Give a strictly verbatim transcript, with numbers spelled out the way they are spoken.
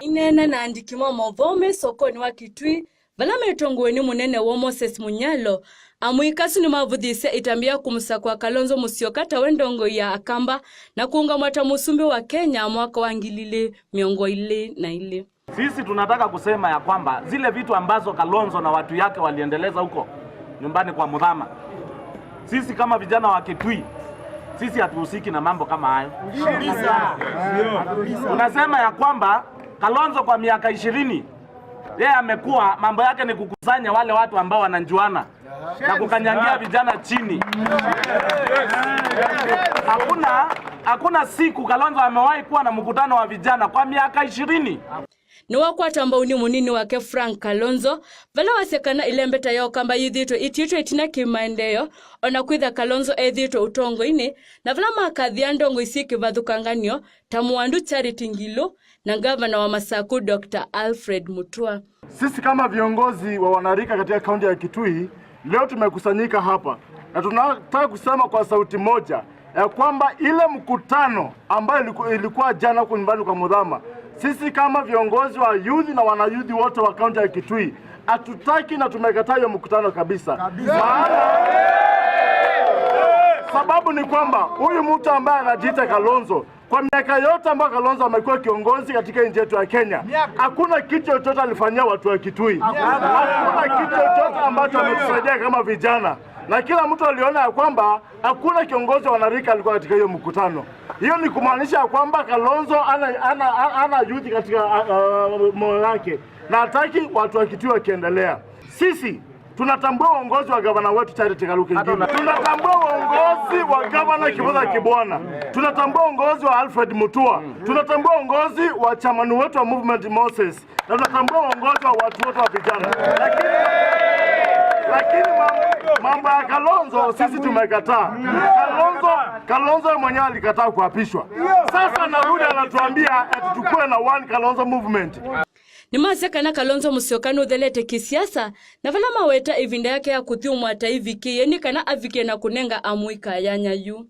Ineena na andĩki ma maũvoo me sokonĩ wa Kitui, vala metongoi nĩ mũnene woo Moses Munyalo, amũika asu nĩmavũthisye ĩtambya ya kũmũsakũa Kalonzo Musyoka ta we ndongoi ya Akamba na kũũngamwa ta mũsumbĩ wa Kenya mwaka wa ngili ilĩ mĩongo ĩlĩ na ilĩ. Sisi tunataka kusema ya kwamba zile vitu ambazo Kalonzo na watu yake waliendeleza huko nyumbani kwa Muthama, sisi kama vijana wa Kitui, sisi hatuhusiki na mambo kama hayo. Kabisa. Unasema ya kwamba Kalonzo kwa miaka ishirini, yeye amekuwa, mambo yake ni kukusanya wale watu ambao wanajuana na kukanyangia vijana chini. Hakuna, hakuna siku Kalonzo amewahi kuwa na mkutano wa vijana kwa miaka ishirini. Nĩwakwata mbau nĩ mũnini wake Frank Kalonzo, vala wasya kana ĩlembeta ya Ũkamba yĩthĩĩtwe ĩtiĩtwe ĩtina kĩmaendeeo, o na kwĩtha Kalonzo ethĩĩtwe ũtongoinĩ, na vala makathĩa ndongoi syĩ kĩvathũkanganyo ta mũandu Charity Ngilu na ngavana wa Masaku Doctor Alfred Mutua. Sisi kama viongozi wa wanarika katika kaunti ya Kitui, leo tumekusanyika hapa na tunataka kusema kwa sauti moja ya kwamba ile mkutano ambayo iliku-, ilikuwa jana huko nyumbani kwa Muthama, sisi kama viongozi wa youth na wanayouth wote wa kaunti ya Kitui, hatutaki na tumekataa hiyo mkutano kabisa. Kabisa. Maana, sababu ni kwamba huyu mtu ambaye anajiita Kalonzo, kwa miaka yote ambayo Kalonzo amekuwa kiongozi katika nchi yetu ya Kenya, hakuna kitu chochote alifanyia watu wa Kitui. Hakuna kitu chochote ambacho ametusaidia kama vijana. Na kila mtu aliona ya kwamba hakuna kiongozi wa wanarika alikuwa katika hiyo mkutano. Hiyo ni kumaanisha ya kwamba Kalonzo ana, ana, ana, ana youth katika, ah, ah, moyo wake. Na hataki watu wa Kitui wakiendelea. Sisi tunatambua uongozi wa gavana wetu Charity Kaluki Ngilu. Tunatambua uongozi wa gavana Kivutha Kibwana. Tunatambua uongozi wa Alfred Mutua. Tunatambua uongozi wa chairman wetu wa movement Moses. Na tunatambua uongozi wa watu wote wa vijana. Lakini, lakini mam-, mambo ya Kalonzo sisi tumekataa. Kalonzo, Kalonzo mwenyewe alikataa kuapishwa. Sasa narudi anatuambia eti tukue na one Kalonzo movement. Nĩmasya kana Kalonzo Musyoka nũthelete kĩsiasa, na vala maweta ĩvinda yake ya kũthyũmũa ta ĩvikĩĩe nĩ kana avikie na kũnenga amũika yanya yu.